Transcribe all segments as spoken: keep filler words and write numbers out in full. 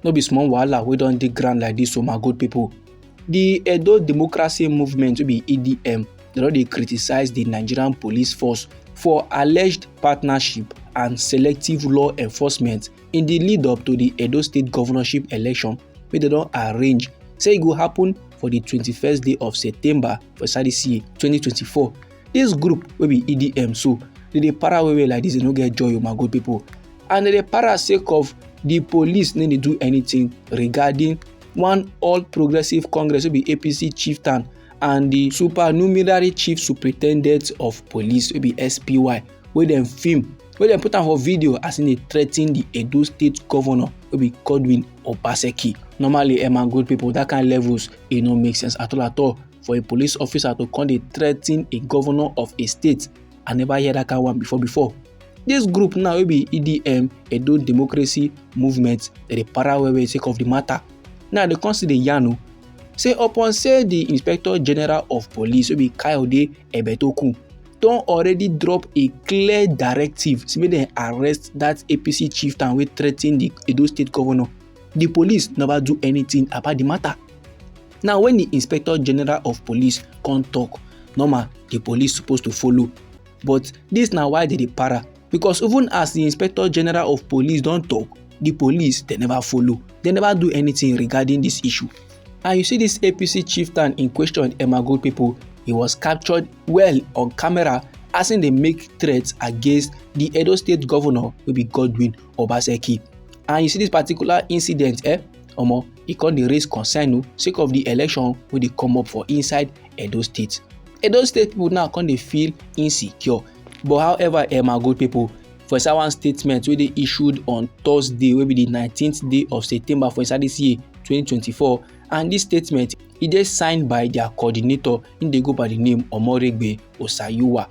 No be small wahala wey don dey ground like this, o my good people. The Edo Democracy Movement, wey be E D M, they don dey criticize the Nigerian Police Force for alleged partnership and selective law enforcement in the lead up to the Edo State governorship election wey they don arrange say e go happen for the twenty-first day of September for inside this year, twenty twenty-four. This group wey be E D M so, they dey para well well like this, they no get joy, o my good people. And they dey para sake of the police no dey do anything regarding one All Progressive Congress wey be A P C chieftain and the Supernumerary Chief Superintendent of Police wey be S P Y, wey dem film, wey dem put am for video as e dey threaten the Edo State governor wey be Godwin Obaseki. Normally, eh, my good people, that kind levels, e no make sense at all at all for a police officer to come dey threaten a governor of a state. I never hear that kind one before before. This group now wey be E D M, Edo Democracy Movement, they dey para well well sake of the matter. Now they come still dey yarn o say upon say the Inspector General of Police wey be Kayode Ebetokun don already drop a clear directive say make dem arrest that A P C chieftain wey threaten the Edo State governor, the police never do anything about the matter. Now, when the Inspector General of Police come talk, normal, the police supposed to follow. But this na why they dey para, because even as the Inspector General of Police don talk, the police, they never follow. They never do anything regarding this issue. And you see this A P C chieftain in question, eh, my good people, he was captured well on camera as e dey make threats against the Edo State governor wey be Godwin Obaseki. And you see this particular incident, eh, omo, e come dey raise concern o sake of the election wey dey come up for inside Edo State. Edo State people now come dey feel insecure. But however, eh, my good people, for inside one statement wey dey issued on Thursday, wey be the nineteenth day of September for inside this year, twenty twenty-four, and this statement, e dey signed by their coordinator, e dey go by the name Omoregbe Osayuwa.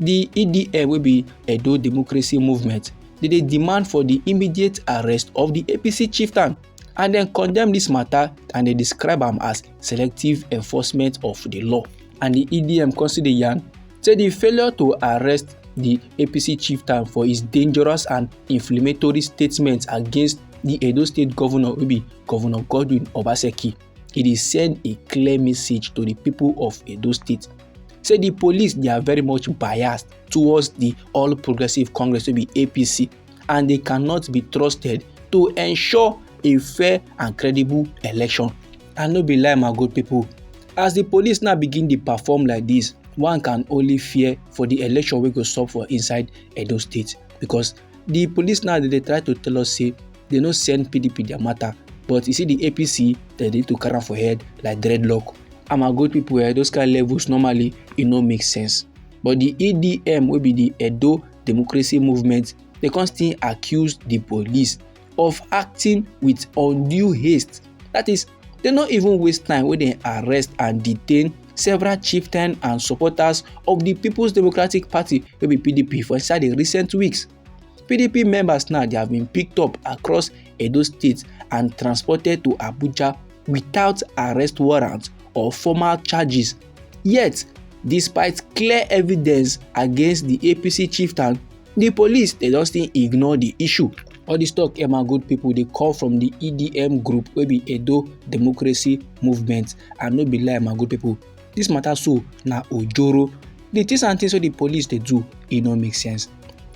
The E D M wey be Edo Democracy Movement, they dey demand for the immediate arrest of the A P C chieftain, and dem condemn this matter and they describe am as selective enforcement of the law. And the E D M come still dey yarn say the failure to arrest the A P C chieftain for his dangerous and inflammatory statements against the Edo State governor wey be Governor Godwin Obaseki, e dey send a clear message to the people of Edo State. Say the police, they are very much biased towards the All Progressive Congress wey be A P C, and they cannot be trusted to ensure a fair and credible election. And no be lie, my good people, as the police now begin dey perform like this, one can only fear for the election wey go sup for inside Edo State, because the police now, they dey try to tell us say they no send P D P their matter, but you see the A P C, they need to carry am for head like dreadlock. And my good people, eh, those kind levels, normally, e no make sense. But the E D M wey be the Edo Democracy Movement, they come still accuse the police of acting with undue haste. That is, they no even waste time wey dem arrest and detain several chieftain and supporters of the People's Democratic Party wey be P D P for inside the recent weeks. P D P members now, they have been picked up across Edo State and transported to Abuja without arrest warrant or formal charges. Yet, despite clear evidence against the A P C chieftain, the police, they don still ignore the issue. All this talk, eh, my good people, dey come from the E D M group wey be Edo Democracy Movement. And no be lie, my good people, this matter so na ojoro. The things and things wey the police dey do, e no make sense.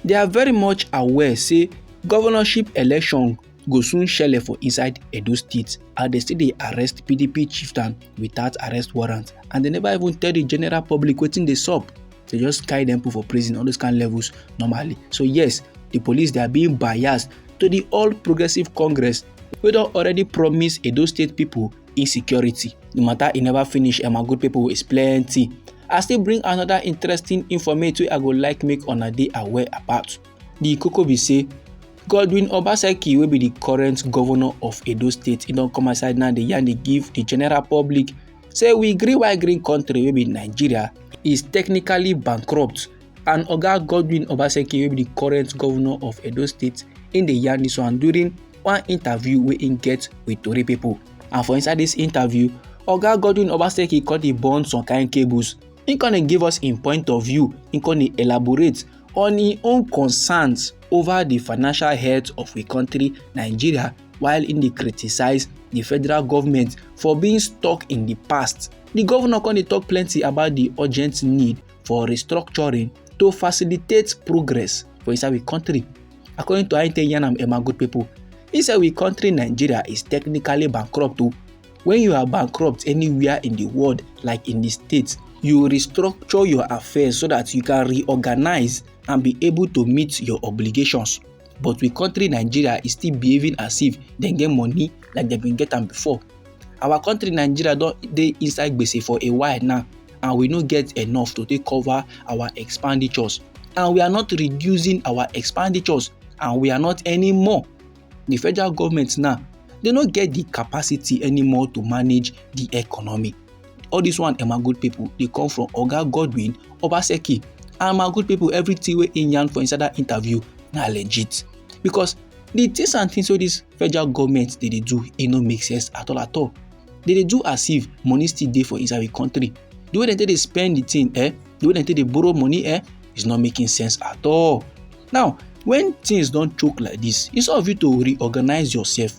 They are very much aware say governorship election go soon shele for inside Edo State, and they still dey arrest P D P chieftain without arrest warrant, and they never even tell the general public wetin dey sup. They just carry them put for prison, all those kind levels normally. So yes, the police, they are being biased to the All Progressive Congress, wey don already promise Edo State people insecurity. The matter, e never finish, eh, my good people, is plenty. I still bring another interesting informate wey I go like make una dey aware about. The koko be say, Godwin Obaseki, wey be the current governor of Edo State, e don come outside now dey yarn dey give the general public say we gree while green country wey be Nigeria is technically bankrupt. And Oga Godwin Obaseki, wey be the current governor of Edo State, e dey yarn this one during one interview wey e get with tori people. And for inside this interview, Oga Godwin Obaseki come dey burn some kind cables. E come dey give us im point of view, e come dey elaborate on im own concerns over the financial health of we country, Nigeria, While im dey criticize the federal government for being stuck in the past, the governor come dey talk plenty about the urgent need for restructuring to facilitate progress for inside the country. According to how im take yarn am, eh, my good people, he say we country Nigeria is technically bankrupt o. When you are bankrupt anywhere in the world, like in the States, you restructure your affairs so that you can reorganize and be able to meet your obligations. But we country Nigeria is still behaving as if dem get money like dem bin get am before. Our country Nigeria don dey inside gbese for a while now, and we no get enough to take cover our expenditures, and we are not reducing our expenditures, and we are not anymore. The federal government now, they no get the capacity anymore to manage the economy. All this one, eh, my good people, dey come from Oga Godwin Obaseki. And my good people, everything wey im yarn for inside that interview na legit, because the things and things wey this federal government dey dey do, e no make sense at all at all. They dey do as if money still dey for inside the country. The way dem take dey spend the thing, eh, the way dem take dey borrow money, eh, is not making sense at all. Now, when things don choke like this, instead of you to reorganize yourself,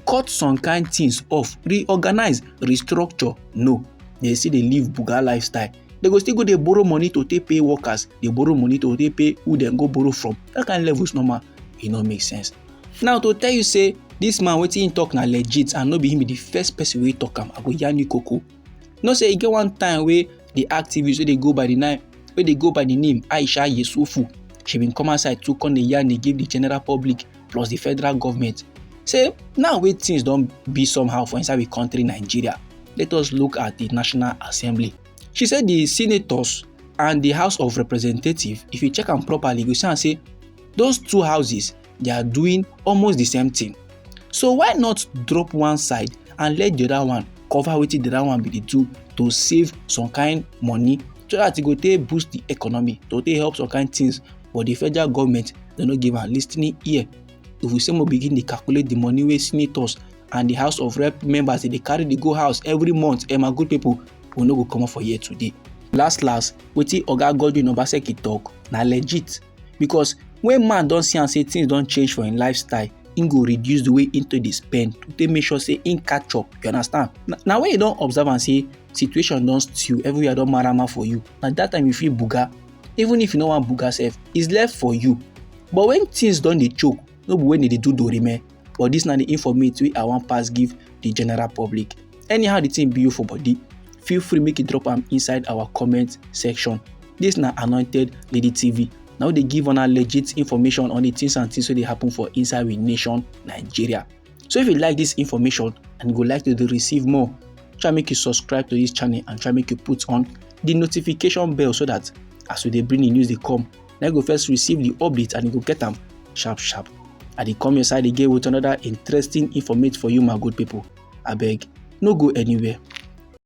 cut some kind things off, reorganize, restructure. No, they still dey live buga lifestyle. They go still go dey borrow money to take pay workers, dey borrow money to take pay who dem go borrow from. That kind level is normal. E no make sense. Now, to tell you say this man, wetin he talk na legit, and no be him be the first person wey talk am, I go yarn you koko. Know say e get one time wey the activist wey dey go by the name, wey dey go by the name Aisha Yesufu, she bin come outside to come dey yarn dey give the general public plus the federal government say now wey things don be somehow for inside the country Nigeria, let us look at the National Assembly. She say the senators and the House of Representatives, if you check am properly, you go see am say those two houses, they are doing almost the same thing. So why not drop one side and let the other one cover wetin the other one be dey do to save some kind money, so that e go take boost the economy, to take help some kind things. But the federal government, they no give am listening ear. If we say we begin dey calculate the money wey senators and the House of Rep members dey carry dey go house every month, eh, my good people, we no go comot for here today. Last last, wetin Oga Godwin Obaseki talk na legit, because when man don see am say things don change for im lifestyle, im go reduce the way im take dey spend to take make sure say im catch up. You understand? Na, na when you don observe am say situation don stew, everywhere don marama for you, na that time you fit buga. Even if you no wan buga sef, it's left for you. But when things don dey choke, no be when they dey do dorime. But this na the informate wey I wan pass give the general public. Anyhow the thing be you for body, feel free make you drop am inside our comment section. This na Anointed Lady T V. Now they give una legit information on the things and things wey dey happen for inside we nation, Nigeria. So if you like this information and you go like to dey receive more, try make you subscribe to this channel and try make you put on the notification bell, so that as we dey bring the news dey come, na you go first receive the update and you go get am sharp sharp. I dey come your side again with another interesting informate for you, my good people. Abeg, no go anywhere.